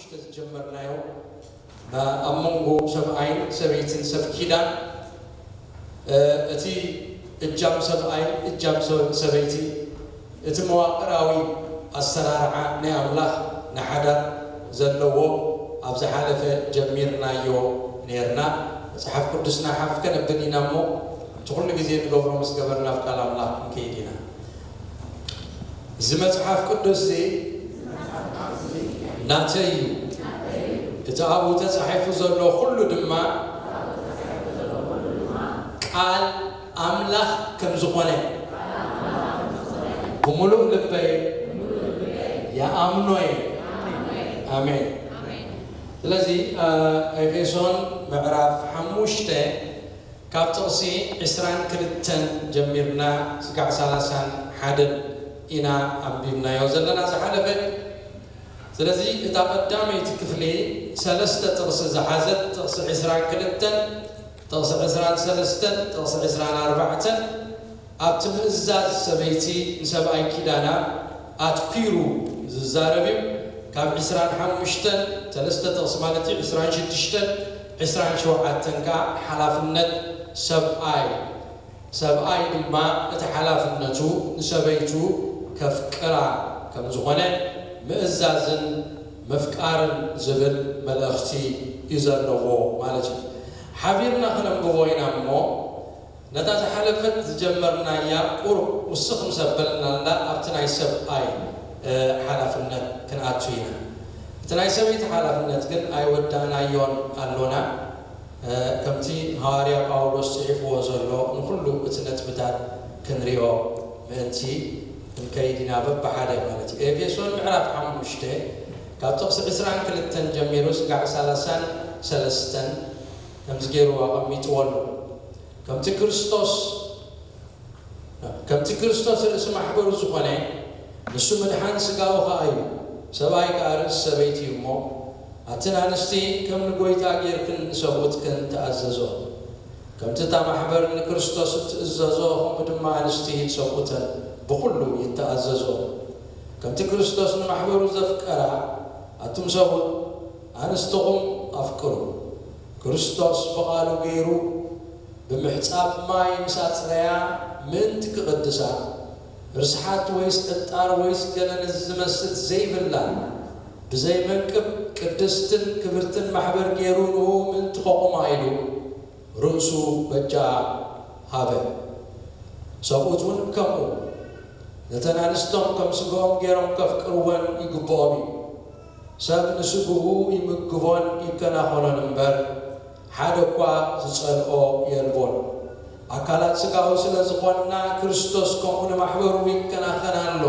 ሽተ ዝጀመርናዮ ኣብ መንጎ ሰብኣይን ሰበይትን ሰብ ኪዳን፣ እ፣ እቲ እጃም ሰብኣይ፣ እጃም ሰ-፣ ሰበይቲ፣ እቲ መዋቕራዊ ኣሰራርዓ ናይ ኣምላኽ ንሓዳር ዘለዎ ኣብ ዝሓለፈ ጀሚርናዮ ነርና። መጽሓፍ ቅዱስና ሓፍ ከነብል ኢና እሞ፣ እቲ ኩሉ ግዜ ንገብሮ ምስ ገበርና ኣብ ቃል ኣምላኽ ክንከይድ ኢና። እዚ መጽሓፍ ቅዱስ እዚ ናተይ እዩ። እቲ ኣብኡ ተጻሒፉ ዘሎ ኩሉ ድማ ቃል ኣምላኽ ከም ዝኾነ ብምሉእ ልበይ ይኣምኖ እየ። ኣሜን። ስለዚ፣ እ፣ ኤፌሶን ምዕራፍ ሓሙሽተ ካብ ጥቕሲ ዕስራን ክልተን ጀሚርና ስጋዕ ሰላሳን ሓደን ኢና ኣንቢብናዮ ዘለና ዝሓለፈ። ስለዚ እታ ቀዳመይቲ ክፍሊ ሰለስተ ጥቕሲ ዝሓዘት፣ ጥቕሲ ዕስራን ክልተን፣ ጥቕሲ ዕስራን ሰለስተን፣ ጥቕሲ ዕስራን ኣርባዕተን፣ ኣብቲ ምእዛዝ ሰበይቲ ንሰብኣይ ኪዳና ኣትኲሩ ዝዛረብ እዩ። ካብ ዕስራን ሓሙሽተን ሰለስተ ጥቕሲ ማለት እዩ፣ ዕስራን ሽዱሽተን፣ ዕስራን ሸውዓተን ከኣ ሓላፍነት ሰብኣይ፣ ሰብኣይ ድማ እቲ ሓላፍነቱ ንሰበይቱ ከፍቅራ ከም ዝኾነ ምእዛዝን ምፍቃርን ዝብል መልእኽቲ እዩ ዘለዎ ማለት እዩ። ሓቢርና ክነንብቦ ኢና እሞ፣ ነታ ዝሓለፈት ዝጀመርናያ ቁሩብ ውስኽ ምስ ኣበልናላ ኣብቲ ናይ ሰብኣይ፣ እ፣ ሓላፍነት ክንኣቱ ኢና። እቲ ናይ ሰበይቲ ሓላፍነት ግን ኣይወዳእናዮን ኣሎና። እ፣ ከምቲ ሃዋርያ ጳውሎስ ጽሒፍዎ ዘሎ ንኹሉ እቲ ነጥብታት ክንሪኦ ምእንቲ ክንከይድ ኢና በብሓደ ማለት እዩ። ኤፌሶን ምዕራፍ ሓሙሽተ ካብ ጥቕሲ ዕስራን ክልተን ጀሚሩ ስጋዕ ሰላሳን ሰለስተን ከምዚ ገይሩ ኣቐሚጥዎ ኣሎ። ከምቲ ክርስቶስ፣ ከምቲ ክርስቶስ ርእሲ ማሕበሩ ዝኾነ፣ ንሱ ምድሓን ስጋኡ ኸኣ እዩ። ሰብኣይ ከኣ ርእሲ ሰበይቲ እዩ እሞ፣ ኣትን ኣንስቲ ከም ንጎይታ ጌርክን ንሰብኡትክን ተኣዘዞ። ከምቲ እታ ማሕበር ንክርስቶስ እትእዘዞ፣ ከምኡ ድማ ኣንስቲ ንሰብኡተን ብኹሉ ይተኣዘዞ። ከምቲ ክርስቶስ ንማሕበሩ ዘፍቀራ፣ ኣቱም ሰብኡት ኣንስትኹም ኣፍቅሩ። ክርስቶስ ብቓሉ ገይሩ ብምሕጻብ ማይ ምስ ኣጽረያ ምእንቲ ክቕድሳ፣ ርስሓት ወይስ ዕጣር ወይስ ገለ ነዚ ዝመስል ዘይብላ፣ ብዘይ መንቅብ ቅድስትን ክብርትን ማሕበር ገይሩ ንኡ ምእንቲ ከቑማ ኢሉ ርእሱ በጃ ሃበ። ሰብኡት እውን ከምኡ ነተን ኣንስቶም ከም ስግኦም ገይሮም ከፍቅርወን ይግብኦም እዩ። ሰብ ንስግኡ ይምግቦን ይከናኸኖን እምበር፣ ሓደ እኳ ዝጸልኦ የልቦን። ኣካላት ስጋኡ ስለ ዝኾንና፣ ክርስቶስ ከምኡ ንማሕበሩ ይከናኸን ኣሎ።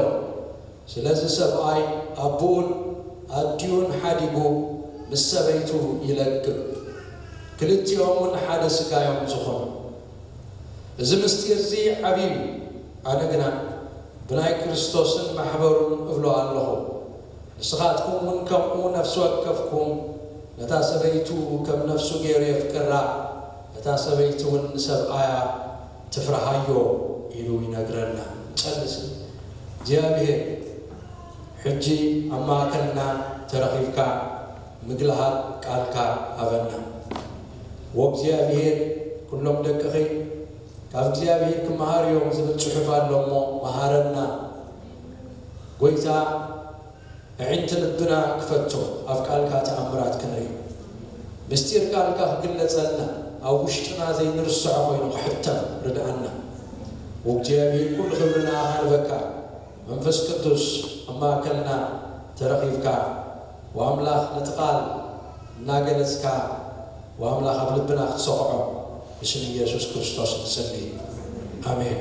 ስለዚ ሰብኣይ ኣቦኡን ኣዲኡን ሓዲጉ ምስ ሰበይቱ ይለግብ፣ ክልቲኦም እውን ሓደ ስጋ እዮም ዝኾኑ። እዚ ምስጢር እዚ ዓብዪ እዩ። ኣነ ግና ብናይ ክርስቶስን ማሕበሩን እብሎ ኣለኹ። ንስኻትኩም እውን ከምኡ ነፍሲ ወከፍኩም ነታ ሰበይቱ ከም ነፍሱ ገይሩ የፍቅራ፣ ነታ ሰበይቲ እውን ንሰብኣያ ትፍርሃዮ ኢሉ ይነግረና። ንጸሊ እስኪ። እግዚኣብሔር፣ ሕጂ ኣብ ማእከልና ተረኺብካ ምግልሃር ቃልካ ሃበና። ወእግዚኣብሔር፣ ኩሎም ደቅኺ ካብ እግዚኣብሔር ክመሃር እዮም ዝብል ጽሑፍ ኣሎ እሞ መሃረና። ጎይታ፣ ኣዒንቲ ልብና ክፈቶ፣ ኣብ ቃልካ ተኣምራት ክንርኢ፣ ምስጢር ቃልካ ክግለጸልና፣ ኣብ ውሽጥና ዘይንርስዖ ኮይኑ ክሕተም ርድኣና። ወእግዚኣብሔር፣ ኩሉ ክብሪ ንኣኻ ንበካ። መንፈስ ቅዱስ ኣብ ማእከልና ተረኺብካ፣ ወኣምላኽ ነቲ ቃል እናገለጽካ፣ ወኣምላኽ ኣብ ልብና ክትሰኽዖ ብስም ኢየሱስ ክርስቶስ ንጽሊ። ኣሜን።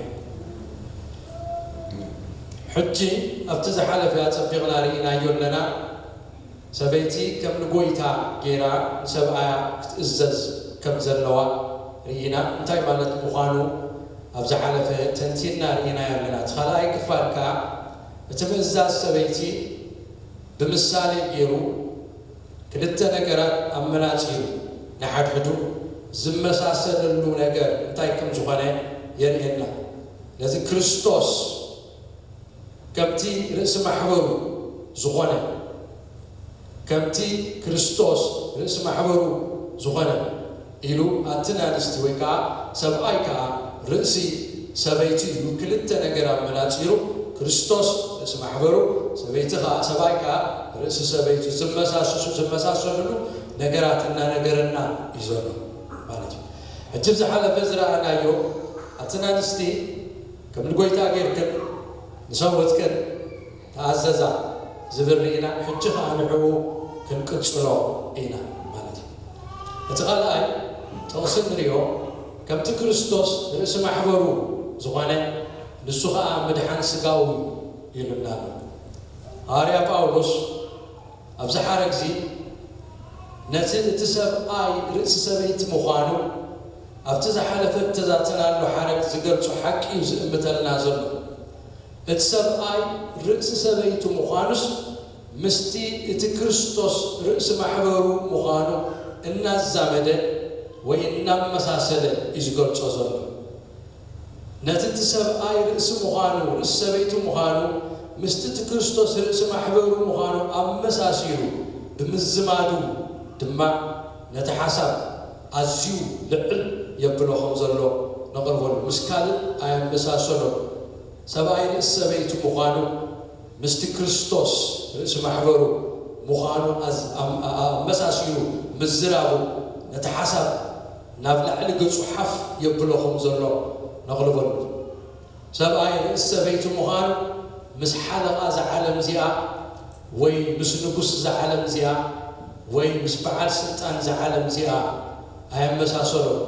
ሕጂ ኣብቲ ዝሓለፈ ኣጸቢቕና ርኢናዮ ኣለና። ሰበይቲ ከም ንጎይታ ገይራ ንሰብኣያ ክትእዘዝ ከም ዘለዋ ርኢና። እንታይ ማለት ምዃኑ ኣብ ዝሓለፈ ተንቲንና ርኢናዮ ኣለና። እቲ ካልኣይ ክፋል ከኣ እቲ ምእዛዝ ሰበይቲ ብምሳሌ ገይሩ ክልተ ነገራት ኣመናጺሩ ንሓድሕዱ ዝመሳሰለሉ ነገር እንታይ ከም ዝኾነ የርእየና። ነዚ ክርስቶስ ከምቲ ርእሲ ማሕበሩ ዝኾነ ከምቲ ክርስቶስ ርእሲ ማሕበሩ ዝኾነ ኢሉ፣ ኣትን ኣንስቲ ወይ ከዓ ሰብኣይ ከዓ ርእሲ ሰበይቱ ኢሉ ክልተ ነገር ኣመናፂሩ፣ ክርስቶስ ርእሲ ማሕበሩ፣ ሰበይቲ ከዓ፣ ሰብኣይ ከዓ ርእሲ ሰበይቱ ዝመሳሰሱ-፣ ዝመሳሰሉሉ ነገራት እናነገረና እዩ ዘሎ ማለት እዩ። ሕጂ ብዝሓለፈ ዝረኣናዮ ኣትን ኣንስቲ ከም ንጎይታ ጌርክን ንሰብኡትክን ተኣዘዛ ዝብል ርኢና፣ ሕጂ ኸዓ ንዕኡ ክንቅጽሎ ኢና ማለት እዩ። እቲ ካልኣይ ጥቕሲ ንሪኦ፣ ከምቲ ክርስቶስ ርእሲ ማሕበሩ ዝኾነ፣ ንሱ ኸዓ ምድሓን ስጋኡ እዩ ኢሉና ኣሎ። ሃዋርያ ጳውሎስ ኣብዚ ሓረግ እዚ ነቲ እቲ ሰብኣይ ርእሲ ሰበይቲ ምዃኑ ኣብቲ ዝሓለፈ እተዛተናሉ ሓረግ ዝገልጾ ሓቂ እዩ ዝእምተልና ዘሎ። እቲ ሰብኣይ ርእሲ ሰበይቱ ምዃኑስ ምስቲ እቲ ክርስቶስ ርእሲ ማሕበሩ ምዃኑ እናዛመደ ወይ እናመሳሰለ እዩ ዝገልጾ ዘሎ። ነቲ እቲ ሰብኣይ ርእሲ ምዃኑ፣ ርእሲ ሰበይቱ ምዃኑ፣ ምስቲ እቲ ክርስቶስ ርእሲ ማሕበሩ ምዃኑ ኣመሳሲሉ ብምዝማዱ ድማ ነቲ ሓሳብ ኣዝዩ ልዕል የብሎ ከም ዘሎ ነቕርበሉ። ምስ ካልእ ኣየመሳሰሎን። ሰብኣይ ርእሲ ሰበይቱ ምዃኑ፣ ምስቲ ክርስቶስ ርእሲ ማሕበሩ ምዃኑ ኣዝ-፣ ኣም-፣ ኣ-፣ ኣመሳሲሉ ምዝራቡ ነቲ ሓሳብ ናብ ላዕሊ ገጹ ሓፍ የብሎ ከም ዘሎ ነቕርበሉ። ሰብኣይ ርእሲ ሰበይቱ ምዃኑ ምስ ሓለቓ እዛ ዓለም እዚኣ ወይ ምስ ንጉስ እዛ ዓለም እዚኣ ወይ ምስ በዓል ስልጣን እዛ ዓለም እዚኣ ኣየመሳሰሎን።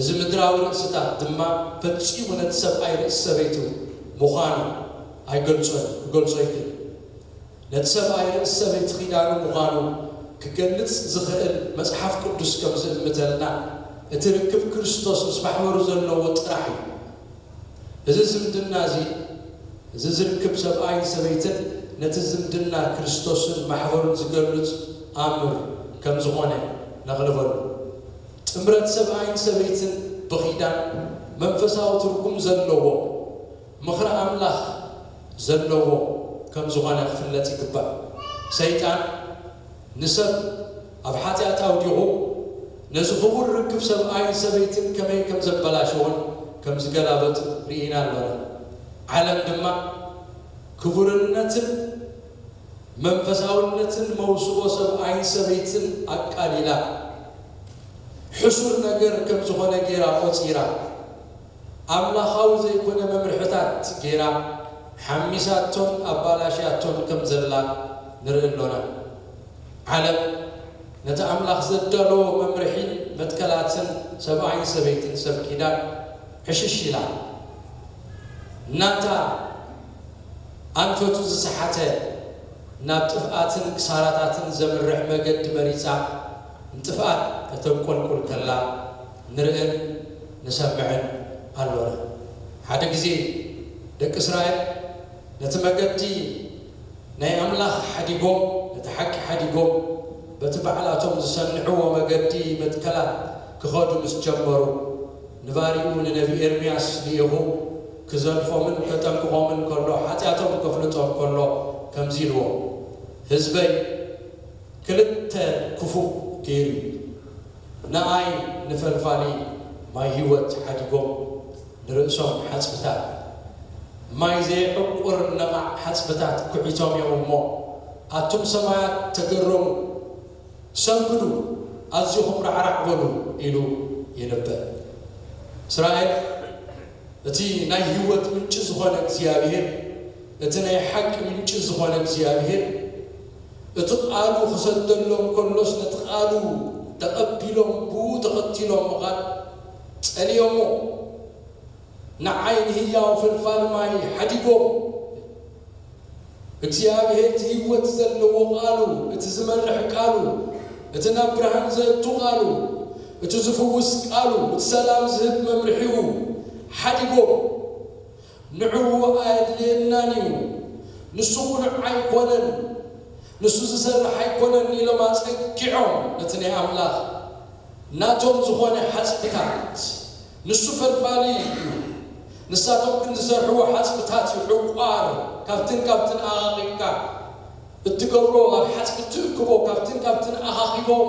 እዚ ምድራዊ ርእስታት ድማ ፈጺሙ ነቲ ሰብኣይ ርእሲ ሰበይቱ ምዃኑ ኣይገልጾን፣ ክገልጾ ኣይክእልን። ነቲ ሰብኣይ ርእሲ ሰበይቲ ኪዳኑ ምዃኑ ክገልጽ ዝኽእል መጽሓፍ ቅዱስ ከም ዝእምተልና፣ እቲ ርክብ ክርስቶስ ምስ ማሕበሩ ዘለዎ ጥራሕ እዩ። እዚ ዝምድና እዚ፣ እዚ ዝርክብ ሰብኣይን ሰበይትን ነቲ ዝምድና ክርስቶስን ማሕበሩን ዝገልጽ ኣምር ከም ዝኾነ ነቕልበሉ። ጥምረት ሰብኣይን ሰበይትን ብኺዳን መንፈሳዊ ትርጉም ዘለዎ፣ ምኽሪ ኣምላኽ ዘለዎ ከም ዝኾነ ክፍለጥ ይግባእ። ሰይጣን ንሰብ ኣብ ሓጢኣት ኣውዲቑ ነዚ ክቡር ርክብ ሰብኣይን ሰበይትን ከመይ ከም ዘበላሸዎን ከም ዝገላበጥ ርኢና ኣሎና። ዓለም ድማ ክቡርነትን መንፈሳውነትን መውስቦ ሰብኣይን ሰበይትን ኣቃሊላ፣ ሕሱር ነገር ከም ዝኾነ ገይራ ቆጺራ፣ ኣምላኻዊ ዘይኮነ መምርሕታት ገይራ ሓሚሳቶን ኣባላሽያቶን ከም ዘላ ንርኢ ኣሎና። ዓለም ነቲ ኣምላኽ ዘዳለዎ መምርሒን መትከላትን ሰብኣይን ሰበይትን ሰብ ኪዳን ዕሽሽ ኢላ፣ ናታ ኣንፈቱ ዝሰሓተ፣ ናብ ጥፍኣትን ክሳራታትን ዘምርሕ መገዲ መሪጻ ንጥፍኣት ከተንቆልቁል ከላ ንርእን ንሰምዕን ኣሎና። ሓደ ግዜ ደቂ እስራኤል ነቲ መገዲ ናይ ኣምላኽ ሓዲጎም፣ ነቲ ሓቂ ሓዲጎም፣ በቲ ባዕላቶም ዝሰንዕዎ መገዲ መትከላት ክኸዱ ምስ ጀመሩ፣ ንባሪኡ ንነቢ ኤርምያስ ልኢኹ ክዘልፎምን ከጠንቅቖምን ከሎ፣ ሓጢኣቶም ከፍልጦም ከሎ ከምዚ ኢልዎ፣ ህዝበይ ክልተ ክፉእ ገይሩ እዩ። ንኣይ ንፈልፋሊ ማይ ህይወት ሓዲጎም ንርእሶም ሓጽብታት፣ ማይ ዘየዕቁር ነቓዕ ሓጽብታት ኩዒቶም እዮም እሞ፣ ኣቱም ሰማያት ተገረሙ፣ ሰንብዱ፣ ኣዚኹም ራዕራዕ በሉ ኢሉ ይንበብ። እስራኤል እቲ ናይ ህይወት ምንጪ ዝኾነ እግዚኣብሔር፣ እቲ ናይ ሓቂ ምንጪ ዝኾነ እግዚኣብሔር፣ እቲ ቃሉ ክሰደሎም ከሎስ ነቲ ቃሉ ተቐቢሎም ብኡ ተኸቲሎም ምኻድ ጸሊኦሞ። ንዓይ ንህያው ፈልፋል ማይ ሓዲጎም። እግዚኣብሔር እቲ ህይወት ዘለዎ ቃሉ፣ እቲ ዝመርሕ ቃሉ፣ እቲ ናብ ብርሃን ዘእቱ ቃሉ፣ እቲ ዝፍውስ ቃሉ፣ እቲ ሰላም ዝህብ መምርሒኡ ሓዲጎም። ንዕኡ ኣየድልየናን እዩ፣ ንሱ ቅኑዕ ኣይኮነን፣ ንሱ ዝሰርሕ ኣይኮነን ኢሎም ኣጸጊዖም ነቲ ናይ ኣምላኽ ናቶም ዝኾነ ሓጽብታት። ንሱ ፈልፋሊ እዩ፣ ንሳቶም ግን ዝሰርሕዎ ሓጽብታት እዩ። ዕቋር ካብትን ካብትን ኣቓቒብካ እትገብሮ ኣብ ሓጽቢ እትእክቦ ካብትን ካብትን ኣኻኺቦም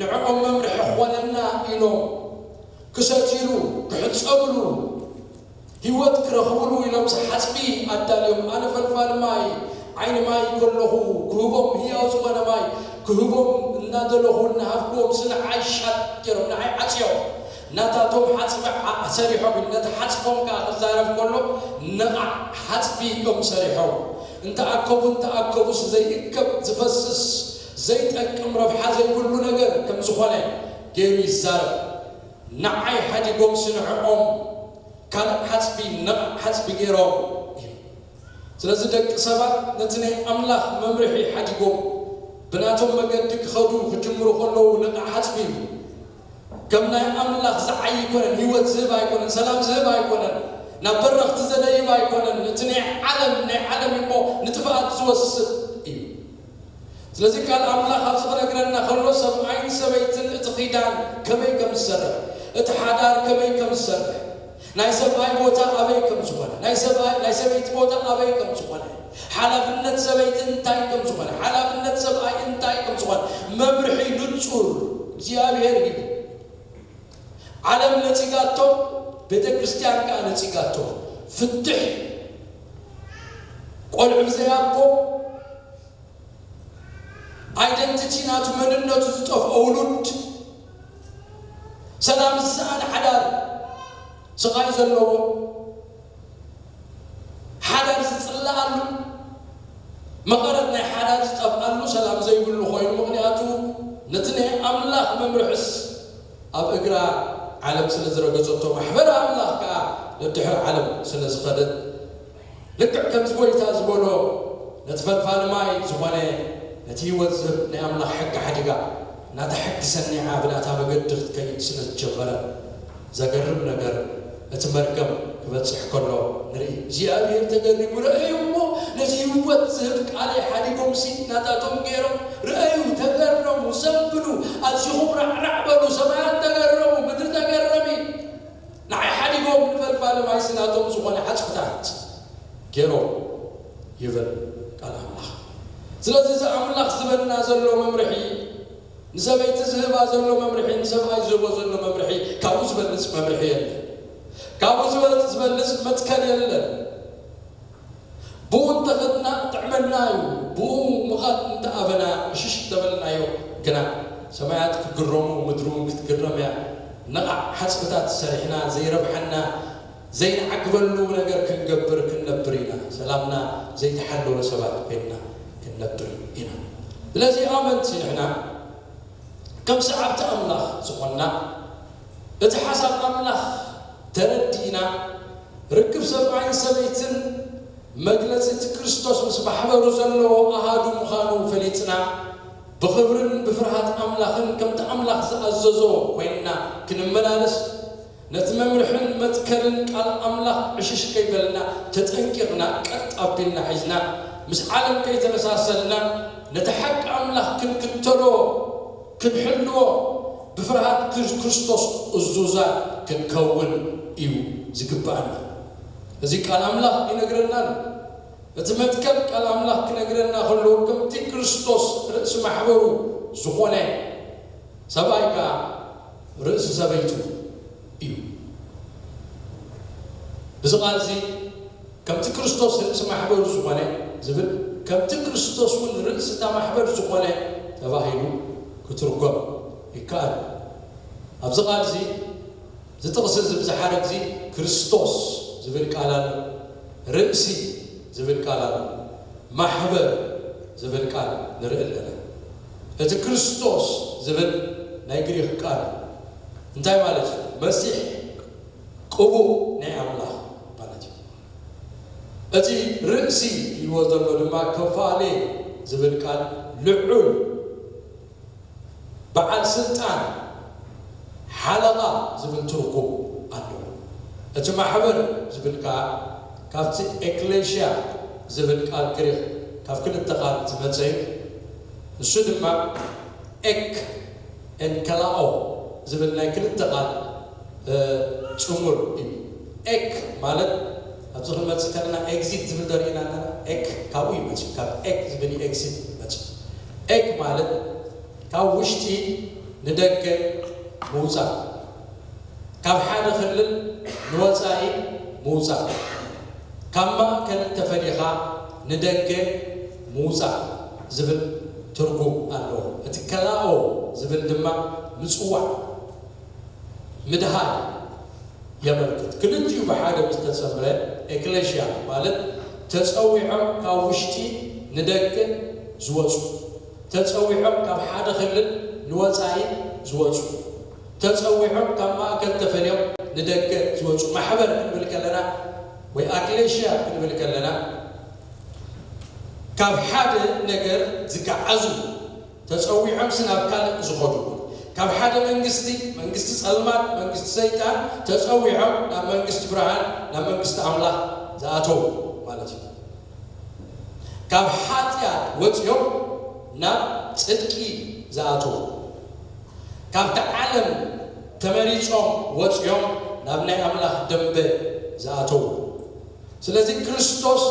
ንዕኦም መምርሒ ክኾነና ኢሎም ክሰትይሉ ክሕጸብሉ ህይወት ክረኽብሉ ኢሎም ሓጽቢ ኣዳልዮም ኣነ ፈልፋሊ ማይ ዓይኒ ማይ ከለኹ ክህቦም ህያው ዝኾነ ማይ ክህቦም እናደለኹ እናሃብክዎም ስንዓይ ሻጥ ገይሮም ንዓይ ዓጽዮም ናታቶም ሓጽቢ ሰሪሖም ኢሉ ነቲ ሓጽቦም ከዓ ክዛረብ ከሎ ንቓዕ ሓጽቢ እዮም ሰሪሖም። እንተኣከቡ እንተኣከቡስ ዘይእከብ ዝፈስስ ዘይጠቅም ረብሓ ዘይብሉ ነገር ከም ዝኾነ ገይሩ ይዛረብ። ንዓይ ሓዲጎም ስንዕኦም ካልእ ሓጽቢ ንቓዕ ሓጽቢ ገይሮም እዩ። ስለዚ ደቂ ሰባት ነቲ ናይ ኣምላኽ መምርሒ ሓዲጎም ብናቶም መገዲ ክኸዱ ክጅምሩ ከለዉ ንቓዕ ሓጽቢ እዩ። ከም ናይ ኣምላኽ ዝዓይ ኣይኮነን፣ ህይወት ዝህብ ኣይኮነን፣ ሰላም ዝህብ ኣይኮነን፣ ናብ በረኽቲ ዘደይብ ኣይኮነን። እቲ ናይ ዓለም ናይ ዓለም እሞ ንጥፍኣት ዝወስድ እዩ። ስለዚ ቃል ኣምላኽ ኣብዚ ክነግረና ከሎ ሰብኣይን ሰበይትን እቲ ኺዳን ከመይ ከም ዝሰርሕ፣ እቲ ሓዳር ከመይ ከም ዝሰርሕ፣ ናይ ሰብኣይ ቦታ ኣበይ ከም ዝኾነ፣ ናይ ሰብኣይ ናይ ሰበይቲ ቦታ ኣበይ ከም ዝኾነ፣ ሓላፍነት ሰበይቲ እንታይ ከም ዝኾነ፣ ሓላፍነት ሰብኣይ እንታይ ከም ዝኾነ መምርሒ ንጹር እግዚኣብሔር ሂቡ። ዓለም ነጺጋቶ፣ ቤተ ክርስቲያን ከዓ ነጺጋቶ። ፍትሕ ቆልዑ ብዘይ ኣቦ ኣይደንቲቲ ናቱ መንነቱ ዝጠፍኦ ውሉድ ሰላም ዝሰኣነ ሓዳር ስቓይ ዘለዎ ሓዳር ዝጽለኣሉ መቐረት ናይ ሓዳር ዝጠፍኣሉ ሰላም ዘይብሉ ኮይኑ ምኽንያቱ ነቲ ናይ ኣምላኽ መምርሕስ ኣብ እግራ ዓለም ስለ ዝረገጸቶ ማሕበር ኣምላኽ ከዓ ደድሕሪ ዓለም ስለ ዝኸደት ልክዕ ከምዚ ጎይታ ዝበሎ ነቲ ፈልፋሊ ማይ ዝኾነ ነቲ ህይወት ዝህብ ናይ ኣምላኽ ሕጊ ሓዲጋ ናታ ሕጊ ሰኒዓ ብናታ መገዲ ክትከይድ ስለ ዝጀመረ ዘገርም ነገር እቲ መርገም ክበጽሕ ከሎ ንርኢ እግዚኣብሔር ተገሪሙ ረአዩ እሞ ነቲ ህይወት ዝህብ ቃለይ ሓዲጎምሲ ናታቶም ገይሮም ረአዩ ተገረሙ ዘንብሉ ኣዚኹም ራዕራዕ በሉ ሰማያት ተገረሙ ምድሪ ተገረሚ ንዓይ ሓዲጎም ንፈልፋሊ ማይሲ ናቶም ዝኾነ ሓጽብታት ገይሮም ይብል ቃል ኣምላኽ። ስለዚ እዚ ኣምላኽ ዝበልና ዘሎ መምርሒ ንሰበይቲ ዝህባ ዘሎ መምርሒ ንሰብኣይ ዝህቦ ዘሎ መምርሒ ካብኡ ዝበልፅ መምርሒ የለን። ካብኡ ዝበልፅ ዝበልፅ መትከል የለን። ብኡ እንተኸድና ጥዕመና እዩ። ብኡ ምኻድ እንተኣበና ዕሽሽ እንተበልናዮ ግና ሰማያት ክግረሙ ምድሩ እውን ክትግረም እያ። ነቓዕ ሓፅብታት ሰሪሕና ዘይረብሓና ዘይንዓግበሉ ነገር ክንገብር ክንነብር ኢና። ሰላምና ዘይተሓለወ ሰባት ኮይንና ክንነብር ኢና። ስለዚ ኣመንቲ ንሕና ከም ሰዓብቲ ኣምላኽ ዝኾንና እቲ ሓሳብ ኣምላኽ ተረዲእና ርክብ ሰብኣይን ሰበይትን መግለፂ እቲ ክርስቶስ ምስ ማሕበሩ ዘለዎ ኣሃዱ ምዃኑ ፈሊጥና ብኽብርን ብፍርሃት ኣምላኽን ከምቲ ኣምላኽ ዝኣዘዞ ኮይንና ክንመላለስ ነቲ መምርሕን መትከልን ቃል ኣምላኽ ዕሽሽ ከይበልና ተጠንቂቕና ቀጥ ኣቢልና ሒዝና ምስ ዓለም ከይተመሳሰልና ነቲ ሓቂ ኣምላኽ ክንክተሎ ክንሕልዎ ብፍርሃት ክርስቶስ እዙዛት ክንከውን እዩ ዝግብኣና። እዚ ቃል ኣምላኽ ይነግረና ኣሎ። እቲ መትከል ቃል ኣምላኽ ክነግረና ከሎ ከምቲ ክርስቶስ ርእሲ ማሕበሩ ዝኾነ ሰብኣይ ከዓ ርእሲ ሰበይቱ እዩ። እዚ ቃል እዚ ከምቲ ክርስቶስ ርእሲ ማሕበሩ ዝኾነ ዝብል ከምቲ ክርስቶስ እውን ርእሲ እታ ማሕበር ዝኾነ ተባሂሉ ክትርጎም ይከኣል። ኣብዚ ቃል እዚ እዚ ጥቕሲ እዚ ብዝሓረግ እዚ ክርስቶስ ዝብል ቃል ኣሎ፣ ርእሲ ዝብል ቃል ኣሎ፣ ማሕበር ዝብል ቃል ንርኢ ኣለና። እቲ ክርስቶስ ዝብል ናይ ግሪኽ ቃል እንታይ ማለት እዩ? መሲሕ ቅቡእ ናይ ኣምላኽ ማለት እዩ። እቲ ርእሲ ኢልዎ ዘሎ ድማ ከፋሌ ዝብል ቃል ልዑል በዓል ስልጣን ሓለቓ ዝብል ትርጉም ኣለዎ። እቲ ማሕበር ዝብል ከዓ ካብቲ ኤክሌሽያ ዝብል ቃል ግሪክ ካብ ክልተ ቃል ዝመፀ እዩ። ንሱ ድማ ኤክ ኤንከላኦ ዝብል ናይ ክልተ ቃል እ፣ ፅሙር እዩ። ኤክ ማለት ኣብዚ ክንመፅእ ከለና ኤግዚት ዝብል ዘርእና ኣለና። ኤክ ካብኡ ይመጽእ፣ ካብ ኤክ ዝብል ኤክሲት ይመጽእ። ኤክ ማለት ካብ ውሽጢ ንደገ ምውጻእ፣ ካብ ሓደ ክልል ንወጻኢ ምውጻእ፣ ካብ ማእከል ተፈሊኻ ንደገ ምውጻእ ዝብል ትርጉም ኣለዎ። እቲ ከላኦ ዝብል ድማ ምጽዋዕ፣ ምድሃር የመልክት። ክልቲኡ ብሓደ ምስ ተጸምረ፣ ኤክሌሽያ ማለት ተጸዊዖም ካብ ውሽጢ ንደገ ዝወጹ፣ ተጸዊዖም ካብ ሓደ ክልል ንወጻኢ ዝወጹ፣ ተጸዊዖም ካብ ማእከል ተፈልዮም ንደገ ዝወጹ። ማሕበር ክንብል ከለና ወይ ኣክሌሽያ ክንብል ከለና ካብ ሓደ ነገር ዝገዓዙ፣ ተጸዊዖምሲ ናብ ካልእ ዝኸዱ፣ ካብ ሓደ መንግስቲ፣ መንግስቲ ጸልማት፣ መንግስቲ ሰይጣን ተጸዊዖም ናብ መንግስቲ ብርሃን፣ ናብ መንግስቲ ኣምላኽ ዝኣተዉ ማለት እዩ። ካብ ሓጢኣት ወጺኦም ናብ ጽድቂ ዝኣተዉ፣ ካብቲ ዓለም ተመሪጾም ወጺኦም ናብ ናይ ኣምላኽ ደንበ ዝኣተዉ። ስለዚ ክርስቶስ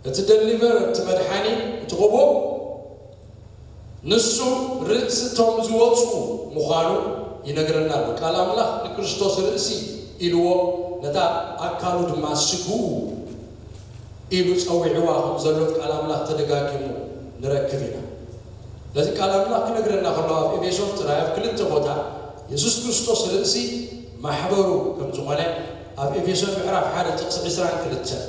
እቲ ደሊቨር፣ እቲ መድሓኒ፣ እቲ ቅቡእ ንሱ ርእሲ እቶም ዝወጹ ምዃኑ ይነግረና ኣሎ። ቃል ኣምላኽ ንክርስቶስ ርእሲ ኢልዎ፣ ነታ ኣካሉ ድማ ስግኡ ኢሉ ጸዊዕዋ ከም ዘሎ ቃል ኣምላኽ ተደጋጊሙ ንረክብ ኢና። ነዚ ቃል ኣምላኽ ክነግረና ከሎ ኣብ ኤፌሶን ጥራይ ኣብ ክልተ ቦታ የሱስ ክርስቶስ ርእሲ ማሕበሩ ከም ዝኾነ ኣብ ኤፌሶን ምዕራፍ ሓደ ጥቕሲ ዕስራን ክልተን፣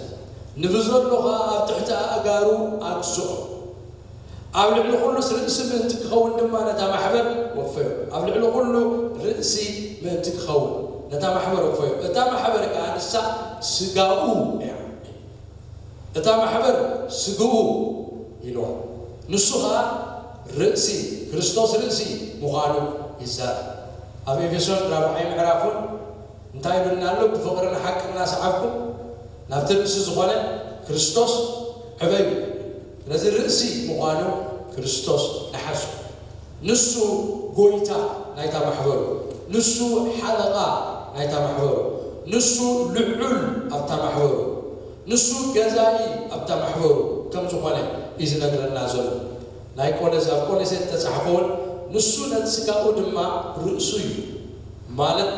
ንብዘሎ ኸኣ ኣብ ትሕቲ ኣእጋሩ ኣግዝኦ። ኣብ ልዕሊ ኩሉስ ርእሲ ምእንቲ ክኸውን ድማ ነታ ማሕበር ወፈዮ። ኣብ ልዕሊ ኩሉ ርእሲ ምእንቲ ክኸውን ነታ ማሕበር ወፈዮ። እታ ማሕበር ከኣ ንሳ ስጋኡ እያ። እታ ማሕበር ስግኡ ኢልዋ። ንሱ ኸኣ ርእሲ፣ ክርስቶስ ርእሲ ምዃኑ ይዛረብ። ኣብ ኤፌሶን ራብዓይ ምዕራፍ እውን እንታይ ይብልና ኣሎ? ብፍቕሪ ንሓቂ እናሰዓብኩም ናብቲ ርእሲ ዝኾነ ክርስቶስ ዕበዩ። ስለዚ ርእሲ ምዃኑ ክርስቶስ ንሓሱ። ንሱ ጎይታ ናይታ ማሕበሩ፣ ንሱ ሓለቓ ናይታ ማሕበሩ፣ ንሱ ልዑል ኣብታ ማሕበሩ፣ ንሱ ገዛኢ ኣብታ ማሕበሩ ከም ዝኾነ እዩ ዝነግረና ዘሎ። ናይ ቆሎስ-፣ ኣብ ቆሎሴ ዝተጻሕፈ እውን ንሱ ነቲ ስጋኡ ድማ ርእሱ እዩ ማለት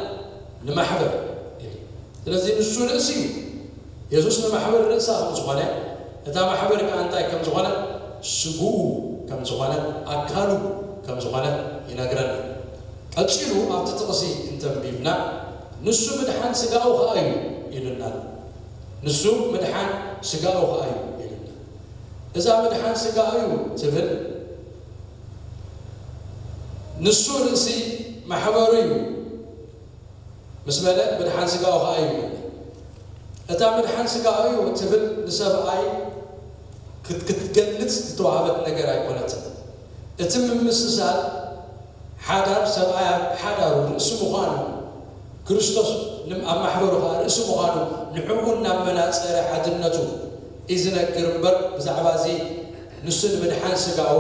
ንማሕበር እዩ። ስለዚ ንሱ ርእሲ እዩ። የሱስ ንማሕበር ርእሳ ከም ዝኾነ፣ እታ ማሕበር ከኣ እንታይ ከም ዝኾነ፣ ስግኡ ከም ዝኾነ፣ ኣካሉ ከም ዝኾነ ይነግረና። ቀጺሉ ኣብቲ ጥቕሲ እንተንቢብና፣ ንሱ ምድሓን ስጋኡ ኸኣ እዩ ኢሉና ኣሎ። ንሱ ምድሓን ስጋኡ ኸኣ እዩ ኢሉና። እዛ ምድሓን ስጋኡ እዩ ትብል፣ ንሱ ርእሲ ማሕበሩ እዩ ምስ በለ፣ ምድሓን ስጋኡ ኸኣ እዩ ይብል። እታ ምድሓን ስጋኡ እዩ ትብል ንሰብኣይ ክት-፣ ክትገልጽ ዝተዋህበት ነገር ኣይኮነትን። እቲ ምምስሳል ሓዳር፣ ሰብኣይ ኣብ ሓዳሩ ርእሲ ምዃኑ፣ ክርስቶስ ንም-፣ ኣብ ማሕበሩ ኸኣ ርእሲ ምዃኑ፣ ንዕኡ እናመናጸረ ሓድነቱ እዩ ዝነግር እምበር፣ ብዛዕባ እዚ ንሱ ንምድሓን ስጋኡ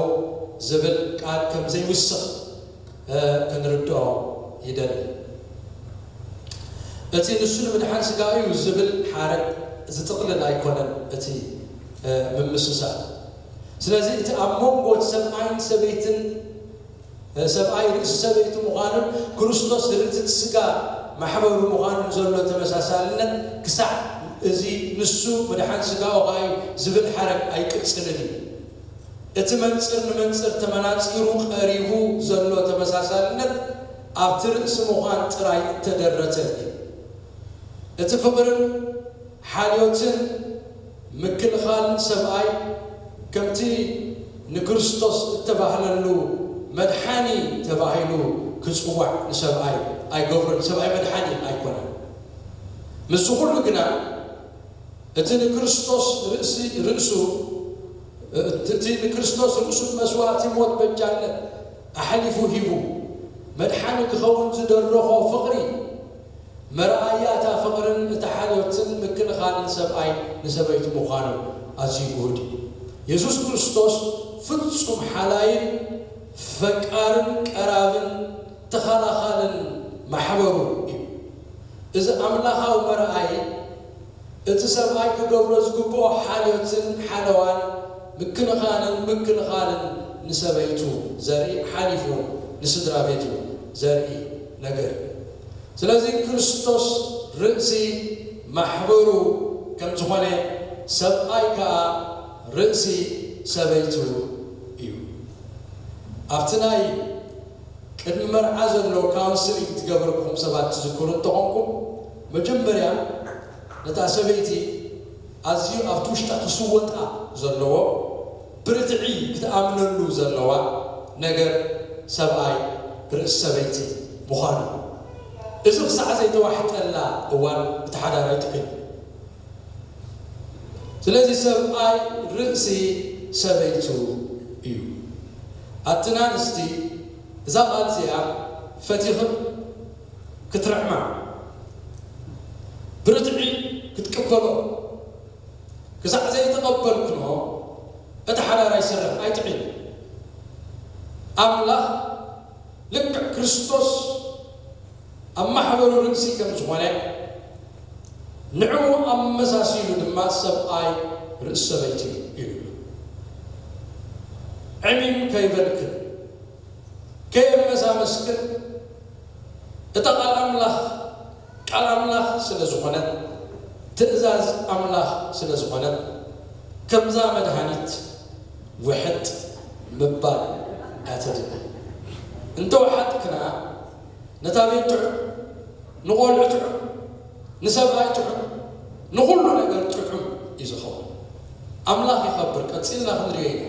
ዝብል ቃል ከም ዘይውስኽ፣ እ፣ ክንርድኦ ይደሊ። እቲ ንሱ ንምድሓን ስጋኡ እዩ ዝብል ሓረግ ዝጥቕልል ኣይኮነን እቲ፣ እ፣ ምምስሳል። ስለዚ እቲ ኣብ መንጎ እቲ ሰብኣይን ሰበይትን፣ እ፣ ሰብኣይ ርእሲ ሰበይቲ ምዃኑን ክርስቶስ ርእሲ እቲ ስጋ ማሕበሩ ምዃኑን ዘሎ ተመሳሳልነት ክሳዕ እዚ ንሱ ምድሓን ስጋኡ ኸኣ እዩ ዝብል ሓረግ ኣይቅጽልን እዩ። እቲ መንጽር ንመንጽር ተመናጺሩ ቀሪቡ ዘሎ ተመሳሳልነት ኣብቲ ርእሲ ምዃን ጥራይ እተደረተ እዩ። እቲ ፍቕርን ሓልዮትን ምክልኻልን ሰብኣይ ከምቲ ንክርስቶስ እተባህለሉ መድሓኒ ተባሂሉ ክጽዋዕ ንሰብኣይ ኣይገብሮን። ሰብኣይ መድሓኒ ኣይኮነን። ምስዚ ኩሉ ግና እቲ ንክርስቶስ ርእሲ፣ ርእሱ፣ እቲ ንክርስቶስ ርእሱ መስዋእቲ ሞት በጃነት ኣሕሊፉ ሂቡ መድሓኒ ክኸውን ዝደረኾ ፍቕሪ መርኣያ እታ ፍቕርን እታ ሓልዮትን ምክልኻልን ሰብኣይ ንሰበይቱ ምዃኑ ኣዝዩ ግሁድ እዩ። የሱስ ክርስቶስ ፍጹም ሓላይን ፈቃርን ቀራብን ተኸላኻልን ማሕበሩ እዩ። እዚ ኣምላኻዊ መርኣይ እቲ ሰብኣይ ክገብሮ ዝግብኦ ሓልዮትን ሓለዋን ምክንኻንን ምክልኻልን ንሰበይቱ ዘርኢ ሓሊፉ ንስድራ ቤቱ ዘርኢ ነገር እዩ። ስለዚ ክርስቶስ ርእሲ ማሕበሩ ከም ዝኾነ፣ ሰብኣይ ከኣ ርእሲ ሰበይቱ እዩ። ኣብቲ ናይ ቅድሚ መርዓ ዘሎ ካውንስሊንግ ትገብርኩም ሰባት ትዝክሩ እንተኾንኩም፣ መጀመርያ ነታ ሰበይቲ ኣዝዩ ኣብቲ ውሽጣ ክስወጣ ዘለዎ፣ ብርትዒ ክትኣምነሉ ዘለዋ ነገር፣ ሰብኣይ ርእሲ ሰበይቲ ምዃኑ። እዚ ክሳዕ ዘይተዋሕጠላ እዋን እቲ ሓዳር ኣይጥዕን። ስለዚ ሰብኣይ ርእሲ ሰበይቱ እዩ። ኣትና ኣንስቲ እዛ ቃል እዚኣ ፈቲኽን ክትርዕማ፣ ብርትዒ ክትቅበሎ፣ ክሳዕ ዘይተቐበልክኖ እቲ ሓዳር ኣይሰርሕን፣ ኣይጥዕን። ኣምላኽ ልክዕ ክርስቶስ ኣብ ማሕበሩ ርእሲ ከም ዝኾነ፣ ንዕኡ ኣመሳሲሉ ድማ ሰብኣይ ርእሲ ሰበይቲ እዩ። ዕሚም ከይበልክን ከየመሳመስክን፣ እታ ቃል ኣምላኽ ቃል ኣምላኽ ስለ ዝኾነት፣ ትእዛዝ ኣምላኽ ስለ ዝኾነት፣ ከምዛ መድሃኒት ውሕጥ ምባል እያ ተድሊ። እንተወሓጥክና፣ ነታ ቤት ጥዑም፣ ንቖልዑ ጥዑም፣ ንሰብኣይ ጥዑም፣ ንኹሉ ነገር ጥዑም እዩ ዝኸውን። ኣምላኽ ይኸብር። ቀጺልና ክንሪኦ ኢና።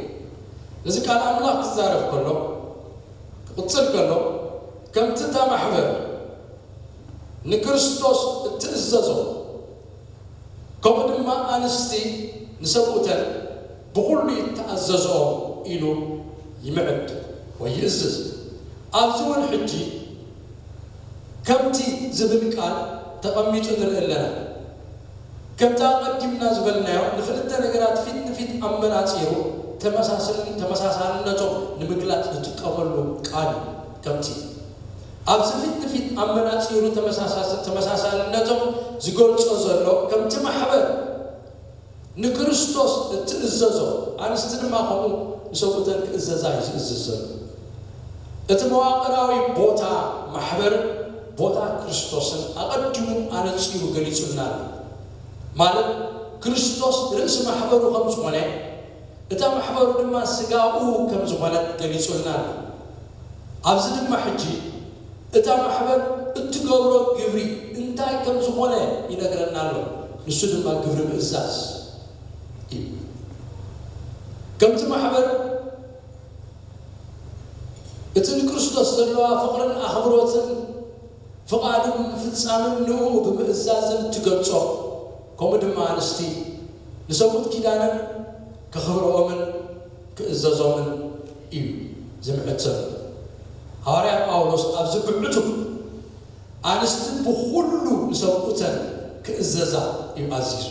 እዚ ቃል ኣምላኽ ክዛረብ ከሎ፣ ክቕጽል ከሎ፣ ከምቲ እታ ማሕበር ንክርስቶስ እትእዘዞ፣ ከምኡ ድማ ኣንስቲ ንሰብኡተን ብኹሉ ይተኣዘዝኦም ኢሉ ይምዕድ ወይ ይእዝዝ። ኣብዚ እውን ሕጂ ከምቲ ዝብል ቃል ተቐሚጡ ንርኢ ኣለና። ከምቲ ኣቐዲምና ዝበልናዮ፣ ንኽልተ ነገራት ፊት ንፊት ኣመናጺሩ ተመሳስልን ተመሳሳልነቶም ንምግላጽ ዝጥቀመሉ ቃል እዩ። ከምቲ ኣብዚ ፊት ንፊት ኣመናጺሩ ተመሳሳስ-፣ ተመሳሳልነቶም ዝገልጾ ዘሎ፣ ከምቲ ማሕበር ንክርስቶስ እትእዘዞ፣ ኣንስቲ ድማ ከምኡ ንሰብኡተን ክእዘዛ እዩ ዝእዝዝ ዘሎ። እቲ መዋቕራዊ ቦታ ማሕበር፣ ቦታ ክርስቶስን ኣቐዲሙ ኣነጺሩ ገሊጹልና ኣሎ። ማለት ክርስቶስ ርእሲ ማሕበሩ ከም ዝኾነ፣ እታ ማሕበሩ ድማ ስጋኡ ከም ዝኾነት ገሊጹልና ኣሎ። ኣብዚ ድማ ሕጂ እታ ማሕበር እትገብሮ ግብሪ እንታይ ከም ዝኾነ ይነግረና ኣሎ። ንሱ ድማ ግብሪ ምእዛዝ እዩ። ከምቲ ማሕበር እቲ ንክርስቶስ ዘለዋ ፍቕርን ኣኽብሮትን ፍቓዱ ብምፍጻምን ንኡ ብምእዛዝን እትገልጾ፣ ከምኡ ድማ ኣንስቲ ንሰብኡት ኪዳነን ከኽብርኦምን ክእዘዞምን እዩ ዝምዕድ ዘሎ። ሃዋርያ ጳውሎስ ኣብዚ ብዕቱብ ኣንስቲ ብኹሉ ንሰብኡተን ክእዘዛ እዩ ኣዚዙ።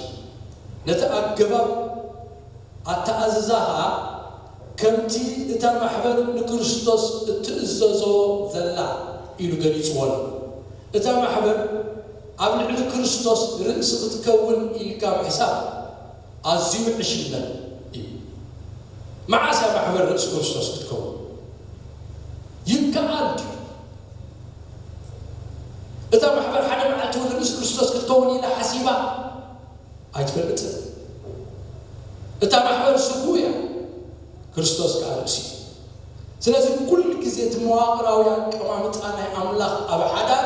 ነቲ ኣገባብ ኣተኣዝዛ ኸኣ ከምቲ እታ ማሕበር ንክርስቶስ እትእዘዞ ዘላ ኢሉ ገሊጽዎ ኣሎ። እታ ማሕበር ኣብ ልዕሊ ክርስቶስ ርእሲ ክትከውን ኢልካ ምሕሳብ ኣዝዩ ዕሽነት እዩ። መዓስ እያ ማሕበር ርእሲ ክርስቶስ ክትከውን? ይከኣል ድዩ? እታ ማሕበር ሓደ መዓልቲ እውን ርእሲ ክርስቶስ ክትከውን ኢላ ሓሲባ ኣይትፈልጥን። እታ ማሕበር ስጉ እያ፣ ክርስቶስ ከኣ ርእሲ እዩ። ስለዚ ኩሉ ግዜ እቲ መዋቕራዊ ኣቀማምጣ ናይ ኣምላኽ ኣብ ሓዳር፣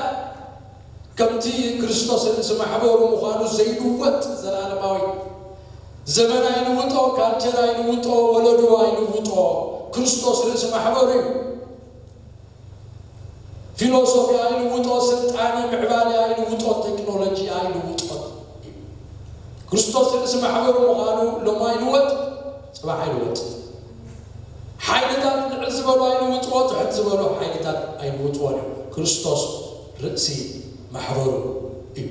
ከምቲ ክርስቶስ ርእሲ ማሕበሩ ምዃኑ ዘይልወጥ ዘላለማዊ፣ ዘመን ኣይልውጦ፣ ካልቸር ኣይልውጦ፣ ወለዶ ኣይልውጦ፣ ክርስቶስ ርእሲ ማሕበሩ እዩ። ፊሎሶፊ ኣይልውጦ፣ ስልጣነ ምዕባለ ኣይልውጦ፣ ቴክኖሎጂ ኣይልውጦ። ክርስቶስ ርእሲ ማሕበሩ ምዃኑ ሎም ኣይልወጥ፣ ጽባሕ ኣይልወጥ። ሓይልታት ልዕል ዝበሉ ኣይልውጥዎ፣ ትሕት ዝበሉ ሓይልታት ኣይልውጥዎን እዮም። ክርስቶስ ርእሲ ማሕበሩ እዩ።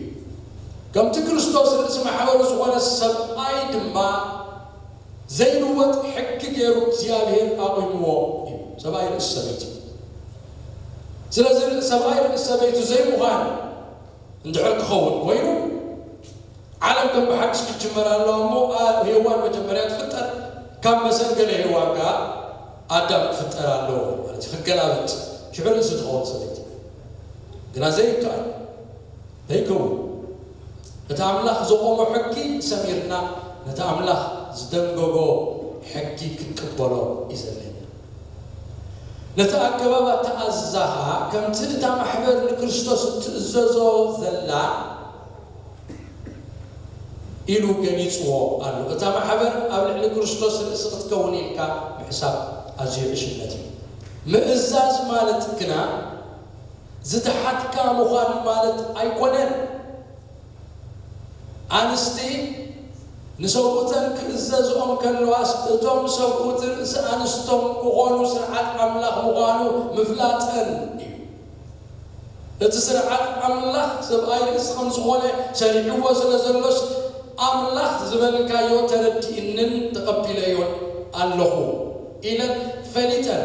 ከምቲ ክርስቶስ ርእሲ ማሕበሩ ዝኾነ፣ ሰብኣይ ድማ ዘይልወጥ ሕጊ ገይሩ እግዚኣብሔር ኣቑምዎ እዩ። ሰብኣይ ርእሲ ሰበይቲ። ስለዚ ሰብኣይ ርእሲ ሰበይቱ ዘይምዃን እንድሕር ክኸውን ኮይኑ፣ ዓለም ከም ብሓድሽ ክትጅመር ኣለዋ እሞ፣ ኣ-፣ ሄዋን መጀመርያ ትፍጠር፣ ካብ መሰንገለ ሄዋን ከኣ ኣዳም ክፍጠር ኣለዎ ማለት እዩ። ክገላበጥ፣ ሽዑ ርእሲ ትኸውን ሰበይቲ። ግና ዘይከኣል፣ ዘይከውን። እቲ ኣምላኽ ዘቖሞ ሕጊ ሰሚርና፣ ነቲ ኣምላኽ ዝደንገጎ ሕጊ ክንቅበሎ እዩ ዘድልየና። ነቲ ኣገባብ ኣተኣዛኻ፣ ከምቲ እታ ማሕበር ንክርስቶስ እትእዘዞ ዘላ፣ ኢሉ ገሊጽዎ ኣሎ። እታ ማሕበር ኣብ ልዕሊ ክርስቶስ ርእሲ ክትከውን ኢልካ ምሕሳብ ኣዝዩ ዕሽነት እዩ። ምእዛዝ ማለት ግና ዝተሓትካ ምዃን ማለት ኣይኮነን። ኣንስቲ ንሰብኡተን ክእዘዝኦም ከለዋስ፣ እቶም ሰብኡት ርእሲ ኣንስቶም ክኾኑ ስርዓት ኣምላኽ ምዃኑ ምፍላጠን እዩ። እቲ ስርዓት ኣምላኽ ሰብኣይ ርእሲ ከም ዝኾነ ሰሪዕዎ ስለ ዘሎስ፣ ኣምላኽ ዝበልካዮ ተረዲእንን ተቐቢለዮን ኣለኹ ኢለን ፈሊጠን፣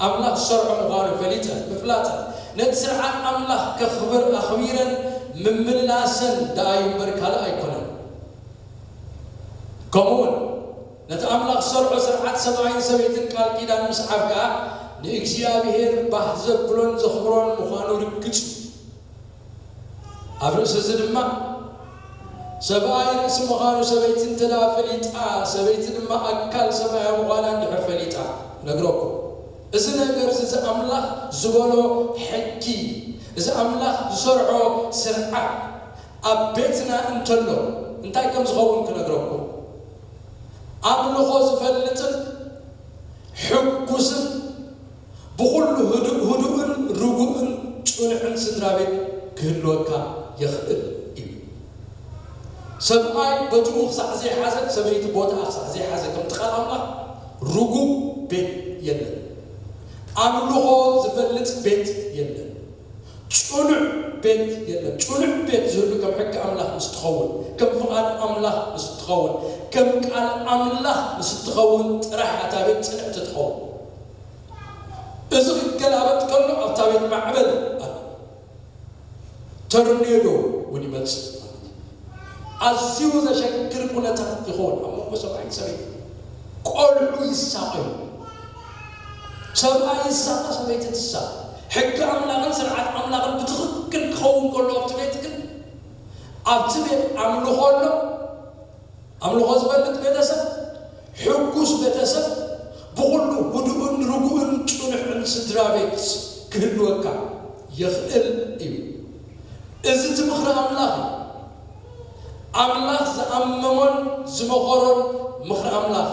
ኣምላኽ ዝሰርዖ ምዃኑ ፈሊጠን፣ ምፍላጠን፣ ነቲ ስርዓት ኣምላኽ ከኽብር ኣኽቢረን ምምልላሰን ደኣ እዩ እምበር ካልእ ኣይኮነን። ከምኡውን ነቲ ኣምላኽ ዝሰርዖ ስርዓት ሰብኣይን ሰበይትን ቃል ኪዳን ምስዓብ ከኣ ንእግዚኣብሔር ባህ ዘብሎን ዘኽብሮን ምዃኑ ርግጽ እዩ። ኣብ ርእሲ እዚ ድማ ሰብኣይ ርእሲ ምዃኑ ሰበይቲ እንተ ደኣ ፈሊጣ፣ ሰበይቲ ድማ ኣካል ሰብኣያ ምዃና እንድሕር ፈሊጣ፣ ነግረኩም። እዚ ነገር እዚ፣ እዚ ኣምላኽ ዝበሎ ሕጊ፣ እዚ ኣምላኽ ዝሰርዖ ስርዓት ኣብ ቤትና እንተሎ፣ እንታይ ከም ዝኸውን ክነግረኩም። ኣምልኾ ዝፈልጥን ሕጉስን ብኹሉ ህዱእ፣ ህዱእን ርጉእን ጽኑዕን ስድራ ቤት ክህልወካ የኽእል እዩ። ሰብኣይ ቦትኡ ክሳዕ ዘይሓዘ፣ ሰበይቲ ቦትኣ ክሳዕ ዘይሓዘ፣ ከምቲ ቃል ኣምላኽ ርጉእ ቤት የለን። ኣምልኾ ዝፈልጥ ቤት የለን። ጽኑዕ ቤት የለን። ጽኑዕ ቤት ዝህሉ ከም ሕጊ ኣምላኽ ምስ ትኸውን፣ ከም ፍቓድ ኣምላኽ ምስ ትኸውን፣ ከም ቃል ኣምላኽ ምስ ትኸውን ጥራሕ እታ ቤት ጽንዕቲ ትኸውን። እዚ ክገላበጥ ከሎ ኣብታ ቤት ማዕበል ኣሎ። ተርኔዶ እውን ይመጽእ ማለት እዩ። ኣዝዩ ዘሸግር ኩነታት ይኸውን ኣብ መንጎ ሰብኣይን ሰበይትን። ቆልዑ ይሳቐዩ። ሰብኣይ ይሳቐ፣ ሰበይቲ ትሳቐ። ሕጊ ኣምላኽን ስርዓት ኣምላኽን ብትኽክል ክኸውን ከሎ ኣብቲ ቤት ግን፣ ኣብቲ ቤት ኣምልኾ ኣሎ። ኣምልኾ ዝፈልጥ ቤተሰብ፣ ሕጉስ ቤተሰብ፣ ብኹሉ ህዱእን ርጉእን ጽኑዕን ስድራ ቤት ክህልወካ ይኽእል እዩ። እዚ እቲ ምኽሪ ኣምላኽ እዩ። ኣምላኽ ዝኣመሞን ዝመኸሮን ምኽሪ ኣምላኽ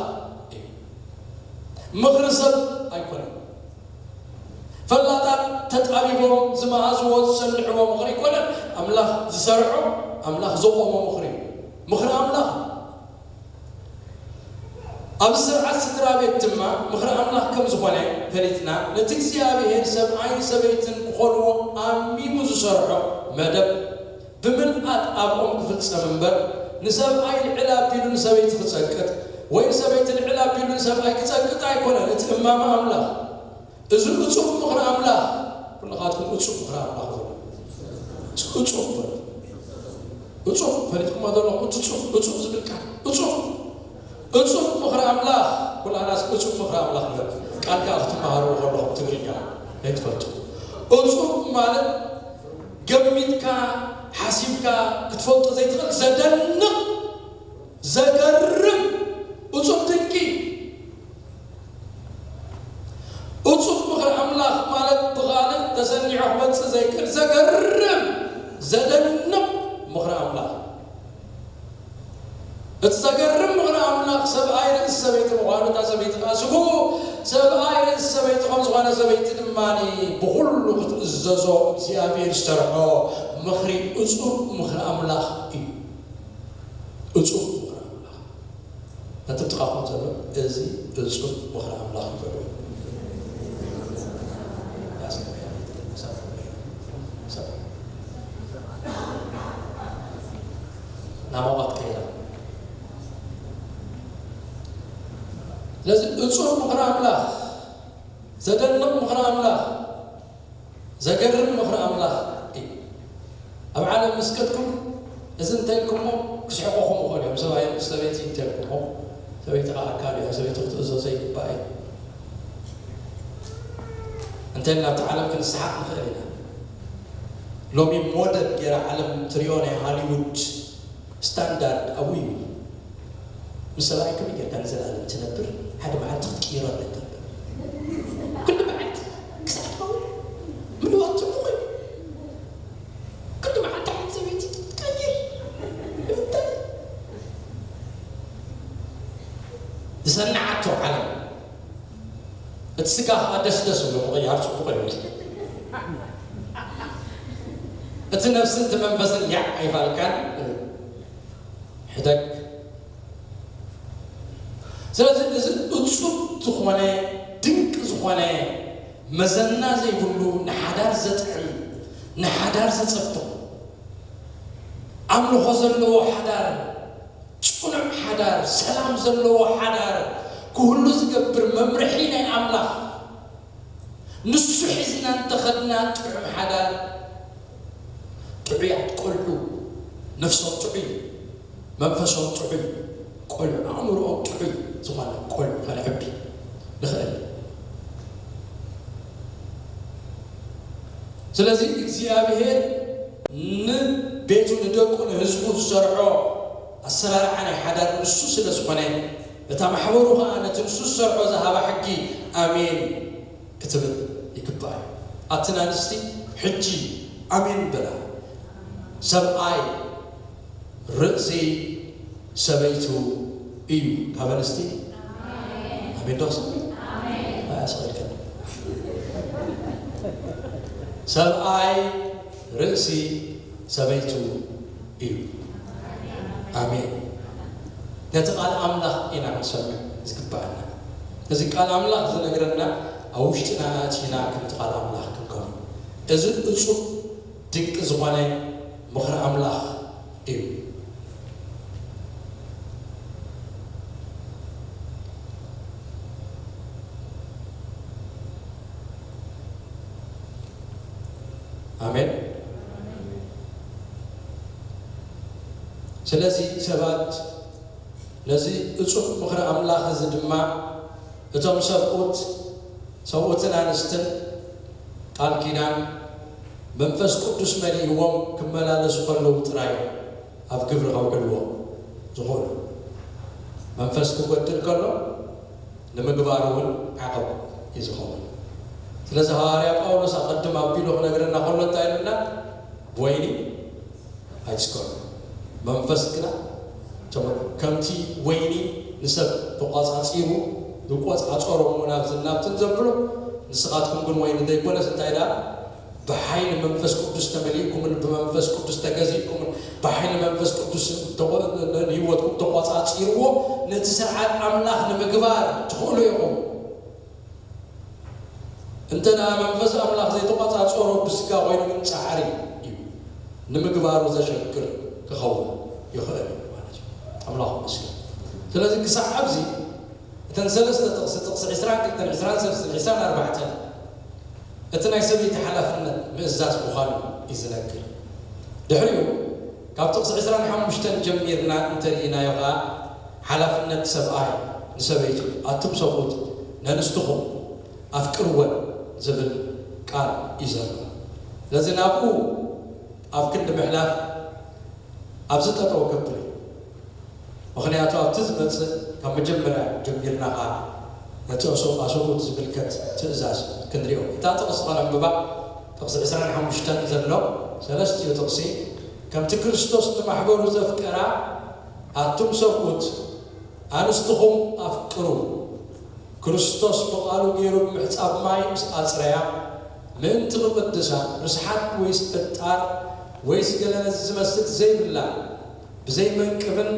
እዩ። ምኽሪ ሰብ ኣይኮነን። ፈላጣት ተጣቢቦም ዝመሃዝዎ ዝሰንዕዎ ምኽሪ ኣይኮነን። ኣምላኽ ዝሰርዖ፣ ኣምላኽ ዘቖሞ ምኽሪ እዩ። ምኽሪ ኣምላኽ እዩ። ኣብዚ ስርዓት ስድራ ቤት ድማ ምኽሪ ኣምላኽ ከም ዝኾነ ፈሊጥና፣ ነቲ እግዚኣብሔር ሰብኣይን ሰበይትን ክኾንዎ ኣሚሙ ዝሰርዖ መደብ ብምልኣት ኣብኦም ክፍጸም እምበር፣ ንሰብኣይ ልዕል ኣቢሉ ንሰበይቲ ክጸቅጥ፣ ወይ ንሰበይቲ ልዕል ኣቢሉ ንሰብኣይ ክጸቅጥ ኣይኮነን እቲ እማመ ኣምላኽ። እዚ እጹብ ምኽሪ ኣምላኽ፣ ኩልኻትኩም እጹብ ምኽሪ ኣምላኽ በሉ። እጹብ በሉ። እጹብ ፈሊጥኩሞ ዘለኹም፣ እቲ እጹብ፣ እጹብ ዝብል ቃል፣ እጹብ፣ እጹብ ምኽሪ ኣምላኽ። ኩላና እጹብ ምኽሪ ኣምላኽ ንበል። ቃል ከኣ ክትመሃሩ ከለኹም ትግርኛ ኣይትፈልጡ። እጹብ ማለት ገሚትካ፣ ሓሲብካ ክትፈልጦ ዘይትኽእል ዘደንቕ፣ ዘገርም፣ እጹብ ድንቂ። እጹብ ምኽሪ ኣምላኽ ማለት ብኻልእ ተሰኒዑ ክመጽእ ዘይክእል ዘገርም፣ ዘደንቕ ምኽሪ ኣምላኽ። እቲ ዘገርም ምኽሪ ኣምላኽ ሰብኣይ ርእሲ ሰበይቲ ምዃኑ፣ እታ ሰበይቲ ከኣ ስግኡ ሰብኣይ ርእሲ ሰበይቲ ከም ዝኾነ፣ ሰበይቲ ድማ ብኹሉ ክትእዘዞ እግዚኣብሔር ዝሰርሖ ምኽሪ እጹብ ምኽሪ ኣምላኽ እዩ። እጹብ ምኽሪ ኣምላኽ። ነቲ ጥቓኹም ዘሎ እዚ እጹብ ምኽሪ ኣምላኽ እዩ በሉ። ናማዋት ከይዳ። ስለዚ እጹብ ምኽሪ ኣምላኽ፣ ዘደንቕ ምኽሪ ኣምላኽ፣ ዘገርም ምኽሪ ኣምላኽ እዩ። ኣብ ዓለም ምስ ከድኩም እዚ እንተኢልኩሞ ክስሕቑኹም ይኽእሉ እዮም። ሰብኣይ ምስ ሰበይቲ እንተልኩሞ፣ ሰበይቲ ኸዓ ኣካል እያ፣ ሰበይቲ ክትእዘዞ ይግባእ እዩ። እንተ ኢልና ኣብቲ ዓለም ክንስሓቕ ንኽእል ኢና። ሎሚ ሞደል ገይራ ዓለም ትሪኦ ናይ ሃሊውድ ስታንዳርድ ኣብኡ እዩ። ምስ ሰብኣይ ከመይ ጌርካ ንዘለኣለም ትነብር? ሓደ መዓልቲ ክትቅይሮ ኣለካ። ኩሉ መዓልቲ ክሳዕ ትኸውን ምልዋጥ ጽቡቕ እዩ። ኩሉ መዓልቲ ሓንቲ ሰበይቲ ትቀይር ንምንታይ? ዝሰንዓቶ ዓለም። እቲ ስጋ ኸዓ ደስደስ ብሎ ምቕያር ጽቡቕ እዩ። እቲ ነፍስን እቲ መንፈስን ያዕ ኣይፋልካን። ሕደግ። ስለዚ እዚ እጹብ ዝኾነ፣ ድንቂ ዝኾነ፣ መዘና ዘይብሉ፣ ንሓዳር ዘጥዕም፣ ንሓዳር ዘጸብቕ፣ ኣምልኾ ዘለዎ ሓዳር፣ ጽኑዕ ሓዳር፣ ሰላም ዘለዎ ሓዳር ክህሉ ዝገብር መምርሒ ናይ ኣምላኽ፣ ንሱ ሒዝና እንተኸድና ጥዑም ሓዳር፣ ጥዑያት ቆልዑ፣ ነፍሶም ጥዑይ፣ መንፈሶም ጥዑይ ቆልዑ፣ ኣእምሮኦም ጥዑይ ዝኾነ ቆልዑ ከነዕቢ ንኽእል። ስለዚ እግዚኣብሔር ንቤቱ፣ ንደቁ፣ ንህዝቡ ዝሰርዖ ኣሰራርዓ ናይ ሓዳር ንሱ ስለ ዝኾነ፣ እታ ማሕበሩ ኸዓ ነቲ ንሱ ዝሰርዖ ዝሃባ ሕጊ ኣሜን ክትብል ይግባእ እዩ። ኣትን ኣንስቲ ሕጂ ኣሜን በላ። ሰብኣይ ርእሲ ሰበይቱ እዩ። ካብ ኣንስቲ ኣሜን ዶ ክሰሚ? ኣያ ስቕ ኢልከ። ሰብኣይ ርእሲ ሰበይቱ እዩ። ኣሜን። ነቲ ቃል ኣምላኽ ኢና ክንሰምዕ ዝግባኣና። እዚ ቃል ኣምላኽ ዝነግረና ኣብ ውሽጥና ኣእቲና ከምቲ ቃል ኣምላኽ ክንከውን። እዚ እጹብ ድንቂ ዝኾነ ምኽሪ ኣምላኽ እዩ። ኣሜን። ስለዚ ሰባት ነዚ እጹብ ምኽሪ ኣምላኽ እዚ ድማ እቶም ሰብኡት፣ ሰብኡትን ኣንስትን ቃል ኪዳን መንፈስ ቅዱስ መሊእዎም ክመላለሱ ከለዉ ጥራይ እዮም ኣብ ግብሪ ከውዕልዎ ዝኽእሉ። መንፈስ ክጎድል ከሎ ንምግባሩ እውን ዓቐብ እዩ ዝኸውን። ስለዚ ሃዋርያ ጳውሎስ ኣቐድም ኣቢሉ ክነግረና ከሎ እንታይ ኢሉና? ወይኒ ኣይትስከሩ፣ መንፈስ ግና ተመልኡ። ከምቲ ወይኒ ንሰብ ተቋጻጺሩ ዝቆጻጸሮ እሞ ናብዝን ናብትን ዘብሎ፣ ንስኻትኩም ግን ወይኒ ዘይኮነስ እንታይ ደኣ ብሓይሊ መንፈስ ቅዱስ ተመሊእኩምን ብመንፈስ ቅዱስ ተገዚእኩምን ብሓይሊ መንፈስ ቅዱስ ተቆ-፣ ንህይወትኩም ተቆጻጺርዎ ነቲ ስርዓት ኣምላኽ ንምግባር ትኽእሉ ኢኹም። እንተ ደኣ መንፈስ ኣምላኽ ዘይተቆጻጸሮ ብስጋ ኮይኑ ግን ጻዕሪ እዩ፣ ንምግባሩ ዘሸግር ክኸውን ይኽእል እዩ ማለት እዩ። ኣምላኽ ይመስገን። ስለዚ ክሳዕ ኣብዚ እተን ሰለስተ ጥቕሲ፣ ጥቕሲ ዕስራን ክልተን፣ ዕስራን ሰለስተን፣ ዕስራን ኣርባዕተን፣ እቲ ናይ ሰበይቲ ሓላፍነት ምእዛዝ ምዃኑ እዩ ዝነግር። ድሕሪኡ ካብ ጥቕሲ ዕስራን ሓሙሽተን ጀሚርና እንተርኢናዮ ኸኣ ሓላፍነት ሰብኣይ ንሰበይቱ፣ ኣቱም ሰብኡት ነንስትኹም ኣፍቅርወን ዝብል ቃል እዩ ዘሎ። ስለዚ ናብኡ ኣብ ክንዲ ምሕላፍ ኣብዚ ጠጠው ከብል እዩ። ምኽንያቱ ኣብቲ ዝመጽእ ካብ መጀመርያ ጀሚርና ኸኣ ነቲ ኣሰ-፣ ኣሰብኡት ዝምልከት ትእዛዝ ክንሪኦ። እታ ጥቕሲ ኸነንብባ፣ ጥቕሲ ዕስራን ሓሙሽተን ዘሎ ሰለስቲኡ ጥቕሲ፣ ከምቲ ክርስቶስ ንማሕበሩ ዘፍቀራ ኣቱም ሰብኡት ኣንስትኹም ኣፍቅሩ። ክርስቶስ ብቓሉ ገይሩ ብምሕጻብ ማይ ምስ ኣጽረያ፣ ምእንቲ ክቕድሳ፣ ርስሓት ወይስ ዕጣር ወይስ ገለ ነዚ ዝመስል ዘይብላ፣ ብዘይ መንቅብን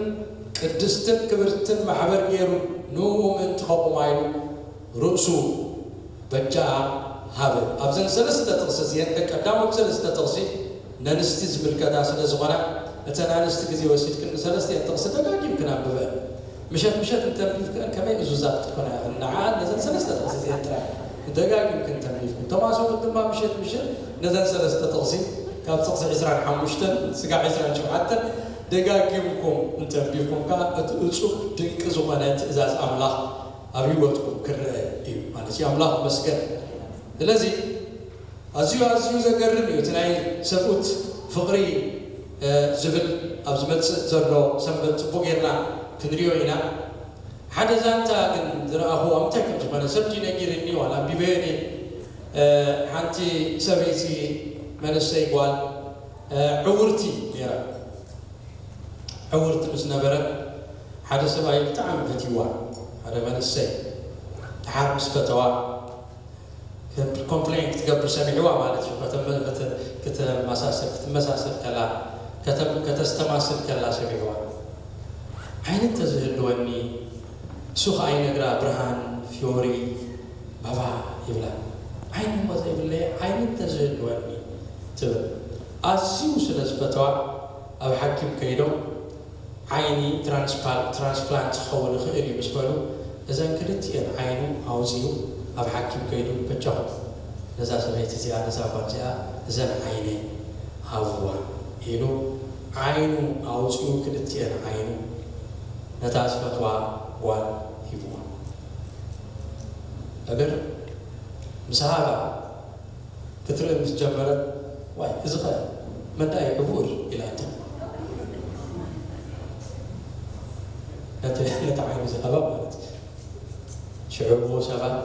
ቅድስትን ክብርትን ማሕበር ገይሩ ንእኡ ምእንቲ ከቑማ ኢሉ ርእሱ በጃ ሃበ። ኣብዘን ሰለስተ ጥቕሲ እዚአን፣ ቀዳሞት ሰለስተ ጥቕሲ ነንስቲ ዝምልከታ ስለ ዝኾና፣ እተን ኣንስቲ ግዜ ወሲድክን ንሰለስቲአን ጥቕሲ ደጋጊምክን ኣንብበን። ምሸት ምሸት እንተንቢብክን ከመይ እዙዛት ክትኮና ኢኽን። ንዓኣን ነዘን ሰለስተ ጥቕሲ እዚአን ጥራይ ደጋጊምክን ተንቢብክን። እቶም ኣሰብኡት ድማ ምሸት ምሸት ነዘን ሰለስተ ጥቕሲ፣ ካብ ጥቕሲ ዕስራን ሓሙሽተን ስጋዕ ዕስራን ሸውዓተን ደጋጊምኩም እንተንቢብኩም ከኣ እቲ እጹብ ድንቂ ዝኾነ ትእዛዝ ኣምላኽ ኣብ ህይወትኩም ክረአ እዩ ማለት እዩ። ኣምላኽ ይመስገን። ስለዚ ኣዝዩ ኣዝዩ ዘገርም እዩ እቲ ናይ ሰብኡት ፍቕሪ ዝብል ኣብ ዝመጽእ ዘሎ ሰንበት ጽቡቕ ጌርና ክንሪኦ ኢና። ሓደ ዛንታ ግን ዝረኣኹ ኣብ እንታይ ከም ዝኾነ ሰብ ነጊርኒ ዋላ ኣንቢበዮ እየ። ሓንቲ ሰበይቲ መንእሰይ ጓል ዕውርቲ ነይራ። ዕውርቲ ምስ ነበረ ሓደ ሰብኣይ ብጣዕሚ ፈትይዋ። ሓደ መንእሰይ ደሓር ምስ ፈተዋ ኮምፕሌን ክትገብር ሰሚዕዋ ማለት እዩ። ከተመሳሰል ክትመሳሰል ከላ ከተስተማስል ከላ ሰሚዕዋ። ዓይኒ እንተዝህልወኒ እሱ ከዓ ይነግራ ብርሃን ፊዮሪ ባባ ይብላ። ዓይኒ እሞ ዘይብለይ ዓይኒ እንተዝህልወኒ ትብል። ኣዝዩ ስለ ዝፈተዋ ኣብ ሓኪም ከይዶም ዓይኒ ትራንስፕላንት ክኸውን ይኽእል እዩ ምስ በሉ እዘን ክልቲኤን ዓይኑ ኣውፅኡ ኣብ ሓኪም ከይዱ በጃኹም ነዛ ሰበይቲ እዚኣ ነዛ ጓል እዚኣ እዘን ዓይነ ሃብዋ ኢሉ ዓይኑ ኣውፅኡ ክልቲኤን ዓይኑ ነታ ዝፈትዋ ጓል ሂብዋ። እግር ምስ ሃባ ክትርኢ ምስ ጀመረት ዋይ እዚ ኸ መን ደኣ እዩ ዕውር ኢላቶ። ነቲ ነቲ ዓይኑ ዝሃባ ማለት እዩ። ሽዑ እሞ ሰባት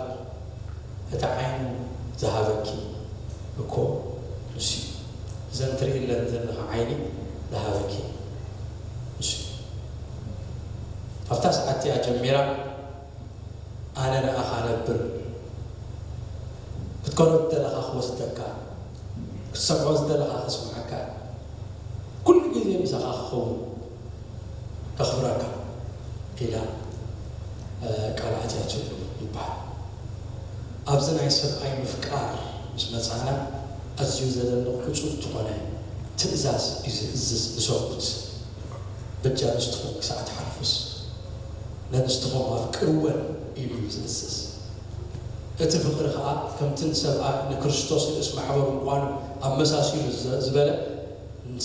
እቲ ዓይኑ ዝሃበኪ እኮ ንሱ እዩ። እዘን ትርእይለን ዘለኻ ዓይኒ ዝሃበኪ ንሱ እዩ። ኣብታ ሰዓት እቲኣ ጀሚራ ኣነ ንኣኻ ነብር ክትከዶ ዝደለኻ ክወስደካ ክትሰምዖ ዝደለኻ ከስምዓካ ኩሉ ግዜ ምሳኻ ክኸውን ከኽብረካ ኢላ ቃል ኣትያትሉ ይበሃል። ኣብዚ ናይ ሰብኣይ ምፍቃር ምስ መጻና ኣዝዩ ዘደንቕ ዕጹብ ዝኾነ ትእዛዝ እዩ ዝእዝዝ ንሰብኡት። በጃ ንስትኹም ክሳዕ ትሓልፉስ ነንስትኹም ኣፍቅርወን ኢሉ እዩ ዝእዝዝ። እቲ ፍቕሪ ኸኣ ከምቲ ንሰብኣይ ንክርስቶስ ርእስ ማሕበሩ ምዃኑ ኣመሳሲሉ ዝበለ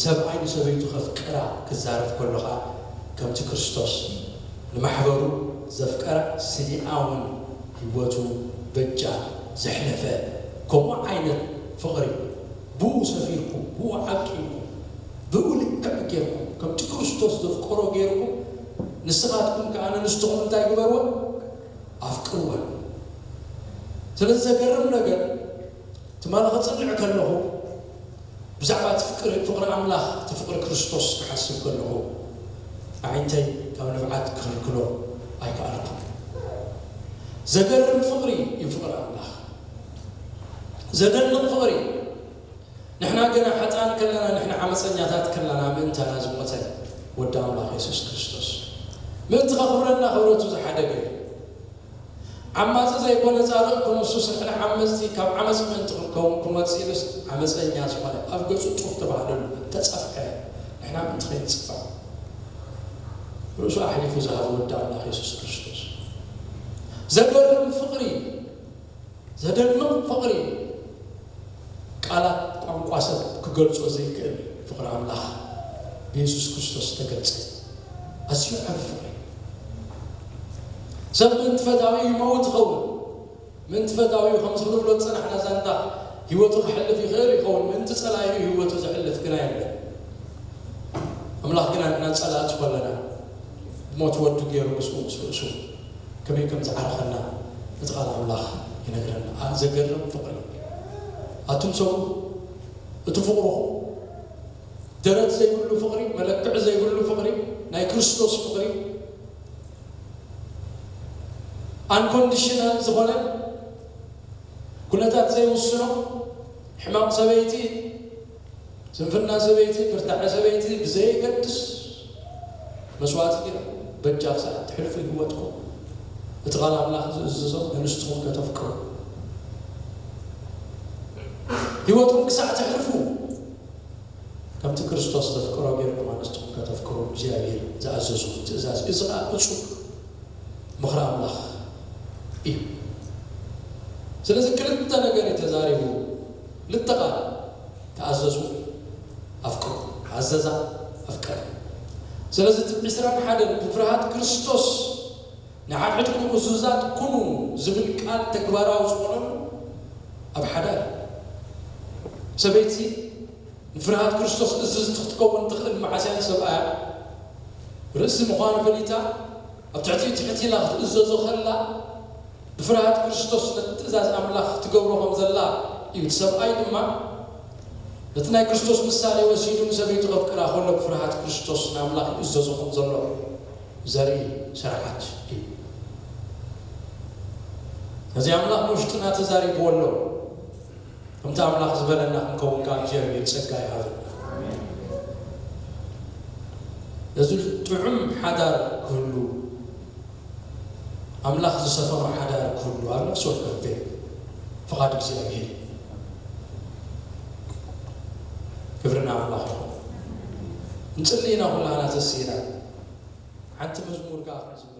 ሰብኣይ ንሰበይቱ ከፍቅራ ክዛረብ ከሎ ኸኣ ከምቲ ክርስቶስ ንማሕበሩ ዘፍቀራ ስኒኣ እውን ህይወቱ በጃ ዘሕለፈ ከምኡ ዓይነት ፍቕሪ ብኡ ሰፊርኩም ብኡ ዓቂብኩም ብኡ ልክዕ ጌርኩም ከምቲ ክርስቶስ ዘፍቀሮ ጌርኩም ንስኻትኩም ከኣ ንንስትኹም እንታይ ግበርዎ ኣፍቅርወን። ስለዚ ዘገርም ነገር ትማሊ ክጽንዕ ከለኹ ብዛዕባ እቲ ፍቅሪ ፍቅሪ ኣምላኽ እቲ ፍቅሪ ክርስቶስ ክሓስብ ከለኹ ኣዒንተይ ካብ ንብዓት ክኽልክሎ ኣይከኣልኩን። ዘገርም ፍቅሪ እዩ ፍቅሪ ኣምላኽ። ዘደንቕ ፍቅሪ እዩ። ንሕና ገና ሓጥኣን ከለና ንሕና ዓመፀኛታት ከለና ምእንታና ዝሞተ ወዲ ኣምላኽ የሱስ ክርስቶስ ምእንቲ ከኽብረና ክብረቱ ዝሓደገ እዩ። ዓማጺ ዘይኮነ ጻድቕ ከም ንሱ ስለ ንዓመጽቲ ካብ ዓመጽ ምእንቲ ክንከውን ክመጽእ ኢሉስ ዓመጸኛ ዝኾነ ኣብ ገጹ ጡፍ ተባህለሉ ተጸፍዐ ንሕና ምእንቲ ከይንጽፋዕ ርእሱ ኣሕሊፉ ዝሃበ ወዲ ኣምላኽ የሱስ ክርስቶስ ዘገርም ፍቕሪ ዘደንቕ ፍቕሪ ቃላት ቋንቋ ሰብ ክገልጾ ዘይክእል ፍቕሪ ኣምላኽ ብየሱስ ክርስቶስ ተገልጸ። ኣዝዩ ዓቢ ፍቕሪ። ሰብ ምእንቲ ፈታዊኡ ይመውት ይኸውን። ምእንቲ ፈታዊኡ ከምዚ ክንብሎ ዝጸናሕና ዛንታ ህይወቱ ከሕልፍ ይኽእል ይኸውን። ምእንቲ ጸላኢኡ ህይወቱ ዘሕልፍ ግና የለን። ኣምላኽ ግና ንሕና ጸላእቲ ኮለና ብሞት ወዱ ገይሩ ምስኡ ምስ ርእሱ ከመይ ከም ዝዓረኸና እቲ ቃል ኣምላኽ ይነግረና። ኣ- ዘገርም ፍቕሪ። ኣቱም ሰው እቲ ፍቕርኹ ደረት ዘይብሉ ፍቕሪ፣ መለክዕ ዘይብሉ ፍቕሪ፣ ናይ ክርስቶስ ፍቕሪ፣ ኣንኮንዲሽናል ዝኾነ ኩነታት ዘይውስኖ ሕማቕ ሰበይቲ፣ ስንፍና ሰበይቲ፣ ብርታዐ ሰበይቲ ብዘየገድስ መስዋእቲ ጌርኩም በጃ ክሳዕ ትሕልፉ ህይወትኩም እቲ ቃል ኣምላኽ ዝእዝዞ ንንስትኹም ከተፍቅሩ ህይወትኩም ክሳዕ ተሕልፉ ከምቲ ክርስቶስ ዘፍቅሮ ጌርኩም ኣንስትኹም ከተፍቅሩ እግዚኣብሔር ዝኣዘዞ ትእዛዝ እዚ ኸዓ እጹብ ምኽሪ ኣምላኽ እዩ። ስለዚ ክልተ ነገር እዩ ተዛሪቡ። ክልተ ቃል ተኣዘዙ ኣፍቅሩ። ኣዘዛ ኣፍቀረ። ስለዚ እቲ ዕስራን ሓደን ብፍርሃት ክርስቶስ ንሓድሕድኩም እዙዛት ኩኑ ዝብል ቃል ተግባራዊ ዝኾነሉ ኣብ ሓዳር እዩ። ሰበይቲ ንፍርሃት ክርስቶስ እዝዝቲ ክትከውን ትኽእል መዓስ እያ ንሰብኣያ? ርእሲ ምዃኑ ፈሊጣ ኣብ ትሕቲኡ ትሕት ኢላ ክትእዘዞ ከላ ብፍርሃት ክርስቶስ ነቲ ትእዛዝ ኣምላኽ ትገብሮ ከም ዘላ እዩ። እቲ ሰብኣይ ድማ ነቲ ናይ ክርስቶስ ምሳሌ ወሲዱ ንሰበይቱ ከፍቅራ ከሎ ብፍርሃት ክርስቶስ ንኣምላኽ ይእዘዞ ከም ዘሎ ዘርኢ ስርዓት እዩ። ነዚ ኣምላኽ ንውሽጥና ተዛሪብዎ ኣሎ። ከምቲ ኣምላኽ ዝበለና ክንከውን ከዓ እግዚኣብሔር ጸጋ ይሃበና። ነዚ ጥዑም ሓዳር ክህሉ ኣምላኽ ዝሰፈኖ ሓዳር ክህሉ ኣብ ነፍሲ ወከፍ ቤት ፍቓድ እግዚኣብሔር እዩ። ክብሪ ንኣምላኽ ይኹን። እንጽሊ ኢና ኩላና ተሲኢና ሓንቲ መዝሙር ከዓ ክንዝምር